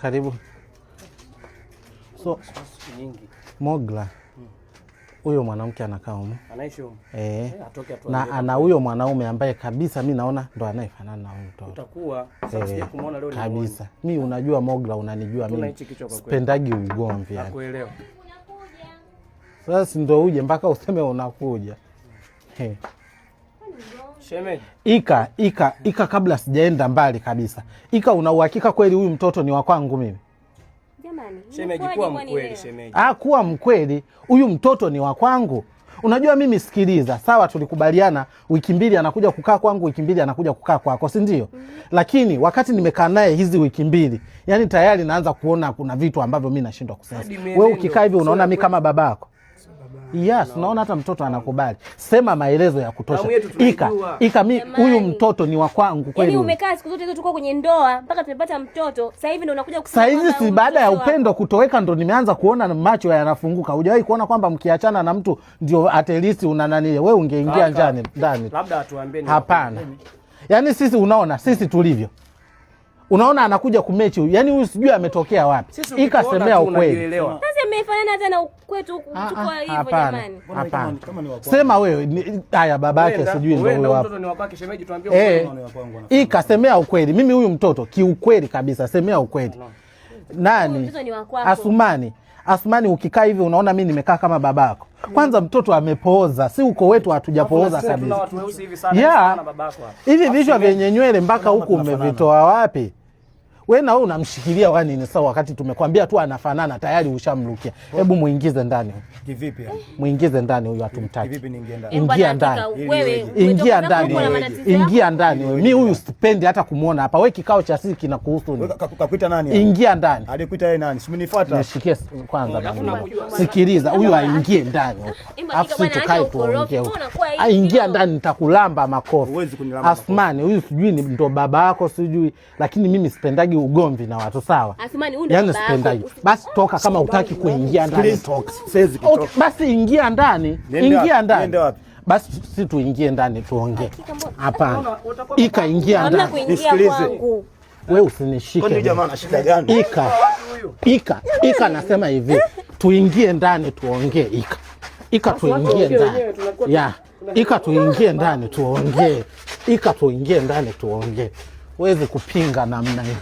Karibu. So Nyingi. Mogla, huyo mwanamke anakaa humu. Anaishi humu. Eh, Atoke na atuambie. Ana huyo mwanaume ambaye kabisa mi naona ndo anayefanana na huyu mtoto. Utakuwa sasa sija kumuona leo ni Kabisa. Mi unajua Mogla, unanijua Tuna mimi hichi kichwa kwa kweli. Sipendagi ugomvi yani. Nakuelewa. Sasa si ndo uje mpaka useme unakuja. He. Shemeji. Ika, Ika, Ika, kabla sijaenda mbali kabisa, Ika, una uhakika kweli huyu mtoto ni wa kwangu mimi? Jamani, Shemeji, imekuwaje kuwa kwani mkweli leo? Shemeji. Ah, kuwa mkweli, huyu mtoto ni wa kwangu. Unajua mimi, sikiliza, sawa, tulikubaliana wiki 2 anakuja kukaa kwangu, wiki 2 anakuja kukaa kwako, si ndio? Lakini wakati nimekaa naye hizi wiki 2, yani tayari naanza kuona kuna vitu ambavyo mi nashindwa kusema. Hadi Wewe mienendo, ukikaa hivi unaona sio mi kama babako? Yes, unaona hata mtoto anakubali. Sema maelezo ya kutosha. Damu yetu Ika, tunaijua. Ika, mi Jamani. huyu mtoto ni wa kwangu kweli. Yaani Huyu. umekaa siku zote hizo tulikuwa kwenye ndoa mpaka tumepata mtoto. Sasa hivi ndo unakuja kusema Saa hizi kwamba si huyu baada ya mtoto upendo kutoweka ndo nimeanza kuona macho yanafunguka. Hujawahi kuona kwamba mkiachana na mtu ndio at least una nani, wewe ungeingia Kaka, ndani ndani. labda atuambie ni Hapana. Yaani sisi unaona sisi tulivyo. Unaona anakuja kumechi huyu. Yaani huyu sijui ametokea wapi. Sisi Ika, ukituona semea tu ukweli. unajielewa. Sasa mmefanana hata na kwetu huku Ah, tuko ah, hivyo hapana. jamani. Hapana. Kama ni wa kwangu. Sema wewe haya babake sijui ndio Huenda huyo hapo. mtoto ni wa kwake shemeji, tuambie Eh, ukweli. Ni wa kwangu, anafanana. Ika, semea ukweli. Mimi huyu mtoto kiukweli kabisa, semea ukweli. Nani? Mtoto ni wa kwako. Asumani. Asumani, ukikaa hivi unaona mi nimekaa kama babako. Kwanza mtoto amepooza, si uko wetu hatujapooza Sisi tuna kabisa. watu weusi hivi sana Yeah. sana babako hapa. Hivi vichwa vyenye nywele mpaka huku tunafanana. umevitoa wapi? We na wewe unamshikilia wa nini sasa, wakati tumekwambia tu anafanana tayari ushamrukia. Hebu muingize ndani, Kivipi yani? muingize ndani huyu, hatumtaki. Kivipi niingie ndani? Ingia Bwana, ndani. hakika wewe Ingia umetoka ndani huko na wewe. matatizo yako. Ingia ndani wewe. Mi huyu sipendi hata kumwona hapa. We kikao cha sisi kinakuhusu nini? Wewe kakuita nani? Yani? Ingia ndani. Alikuita yeye nani? Si umenifuata? Nishikie kwanza Alafu bana. nakujua. Sikiliza, huyu aingie ndani huko. Imba, Alafu hakika sisi bwana, tukae acha ukorofi. tuongee huko. Mbona unakuwa hivyo? Aingia ndani nitakulamba makofi. Huwezi kunilamba makofi. Asmani, huyu sijui ni ndo baba yako sijui, lakini mimi sipendagi ugomvi na watu sawa. Asmani, huyu ndo Yaani baba yako. sipendagi. Basi toka kama hutaki kuingia ndani Sikiliza. toka. Siwezi kutoka. Okay, basi ingia ndani. Niende Ingia wapi? ndani. Niende wapi? Basi si tuingie ndani tuongee. Hapana. Utakuwa Ika, ingia Hamna ndani. kuingia Nisikilize. kwangu. We usinishike. Kwani huyu jamaa ana shida gani? Ika, Ika, Ika, nasema hivi, tuingie ndani tuongee. Ika, Ika, tuingie tuongee ndani wenyewe, tunakuwa- ya Ika, tuingie ndani tuongee. Ika, tuingie ndani tuongee. Huwezi kupinga namna hii.